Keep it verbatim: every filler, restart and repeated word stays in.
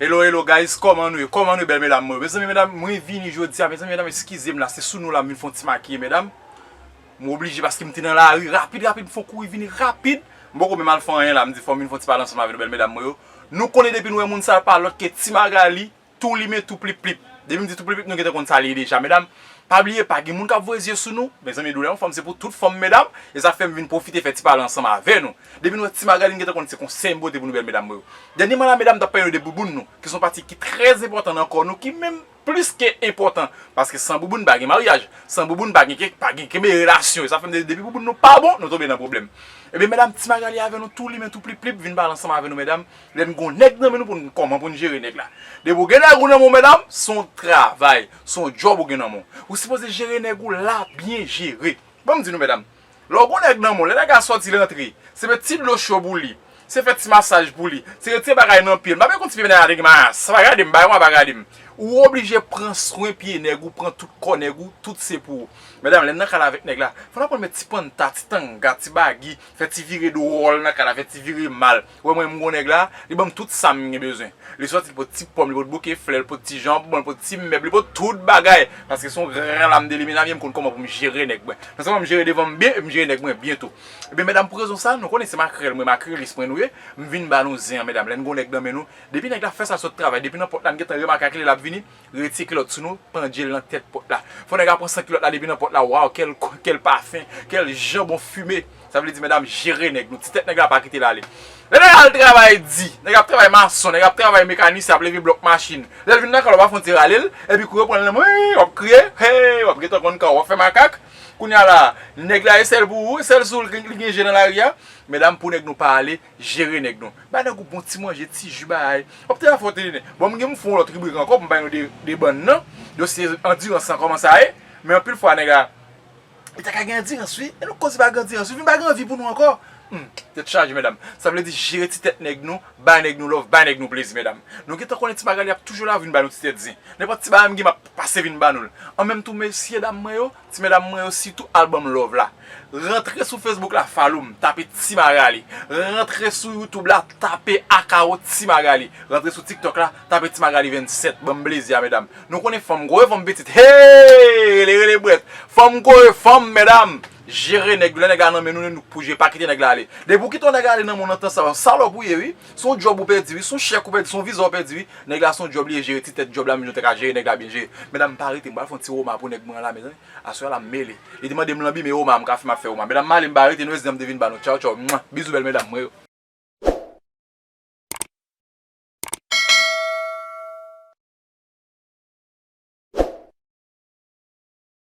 Hello, hello guys, kòman nou ye? Kòman nou ye, bèl medam mwen? Mezanmi, medam, mwen vini jodi a, mezanmi, medam, eskize m la, se sou nou la m vin fè yon ti makiye, medam. M oblije paske m te nan lari, rapid, rapid, m fè yon kouri vini rapid. M poko menm al fè anyen la, m di fò m vin fè yon ti pale ansanm avè nou, bèl medam mwen yo. Nou konnen depi nou wè moun sa pa lòt ke Ti Magali, tou limen, tou plip plip. Depi m di tou plip plip, nou gentan konn sa li ye deja, medam. Pa bliye, pa gen moun k ap voye zye sou nou. Mezanmi, doulè yon fanm se pou tout fanm, medam. E sa fè m vin pwofite fè ti pale ansanm avè nou. Depi nou wè Ti Magali, n gentan konn se konsèy m pote pou nou, bèl medam mwen yo. Dènyèman la, medam, m t ap pale nou de bouboun nou, ki se yon pati ki trè enpòtan nan kò nou, ki menm plis ke enpòtan. Paske san bouboun, pa gen maryaj. San bouboun, pa gen ke, pa gen kenbe relasyon. E sa fè m di, depi bouboun nou pa bon, nou tonbe nan pwoblèm. Ebyen, medam, Ti Magali avè nou, tou limen, tou plip plip, vin pale ansanm avè nou, medam. Lè n gon nèg nan men nou pou n, kòman pou n jere nèg la. Depi w gen nèg ou nan men w, medam, se yon travay, se yon djòb ou gen nan men w. Ou sipoze jere nèg ou la byen jere. Ban m di nou, medam, lè w gon nèg nan men w, lè nèg la sòti, l antre, se met ti dlo cho pou li, se fè ti masaj pou li, se retire bagay nan pye l. M pa bezwen konn ti pye nèg la te gen mayas, sa pa gade m, bagay mwen pa gade m. Ou oblije pran swen pye nèg ou, pran tout kò nèg ou, tout se pou ou. Medam, lè n nan kay la avèk nèg la, fò n aprann met ti panta, ti tanga, ti bagi, fè ti vire dwòl nan kay la, fè ti vire mal. Ou wè mwen, m gon nèg la, li ban m tout sa m gen bezwen. Li sòti, li pot ti pòm, li pot bouke flè, li pot ti janbon, li pot ti mèb, li pot tout bagay. Paske se yon gran lam de li, medam, m konn kòman pou m jere nèg mwen. Non sèlman m jere devan m byen, e m jere nèg mwen byen tou. Ebyen, medam, pou rezon sa, nou konnen se makrèl mwen, makrelis mwen nou ye. M vin ba nou zen an, medam. Lè n gon nèg nan men nou, depi nèg la fè sa sot travay, depi nan pòt la, n gentan remake ak li, l ap vini, retire kilòt sou nou, pandye l nan tèt pòt la. Fò nèg la pran san kilòt la depi nan pòt la, waw, kèl, kèl pafen, kèl janbon fime. Sa vle di, medam, jere nèg nou. Ti tèt nèg la pa kite l ale. Lè nèg al travay di, nèg ap travay mason, nèg ap travay mekanisyen, ap leve blòk machin. Lè l vin nan kay la, w pa fè yon ti rale l, epi kou yo pran l nan men, w ap kriye, hey, w ap gentan konn kay w, w ap fè makak. Kounye a la, nèg la e sèl pou ou, e sèl sou li gen je nan lari a. Medam, pou nèg nou pa ale, jere nèg nou. Ba nèg ou bon ti manje, ti ji, bagay. W ap te la fè w te bon, m gen m fè yon lòt ribrik ankò pou m bay nou de, de bann nan. Dosye andirans lan kòman sa ye. Men anpil fwa nèg la, li ta ka gen andirans wi. E nou koze pa gen andirans, li vin pa gen anvi pou nou ankò. Hmm, tèt chaje, medam. Sa vle di jere ti tèt nèg nou, bay nèg nou love, bay nèg nou plezi, medam. Nou gentan konnen Ti Magali ap toujou la vin ba nou ti tèt zen. Nenpòt ti bagay m gen, m ap pase vin ba nou l. An menm tou, mesye dam mwen yo, ti medam mwen yo, sitou al ban m love la. Rantre sou Facebook la, follow m, tape Ti Magali. Rantre sou YouTube la, tape Akao Ti Magali. Rantre sou TikTok la, tape Ti Magali vennsèt. Ban m plezi a, medam. Nou konnen fanm gwo e fanm pitit. Hey! Rele, rele bwèt. Fanm gwo e fanm, medam. Jere nèg, lè nèg la nan men nou, nou pou jere, pa kite nèg la ale. Depi w kite yon nèg ale nan men w nan tan sa, yon salòp ou ye, wi. Se yon djòb ou pèdi, wi. Se yon chèk ou pèdi, se yon viza ou pèdi, wi. Nèg la se yon djòb li ye, jere ti tèt djòb la, menm jan w te ka jere nèg la byen jere. Medam, pa rete, m pral fè yon ti woma pou nèg mwen an la, mezanmi. Aswè a la m mele. Li te mande m lanbi, men woma m ka fè, m ap fè woma. Medam, m ale, m pa rete, nou, S D M te vin ba nou. Tchaw, tchaw. Mwa. Bizou, bèl medam mwen yo.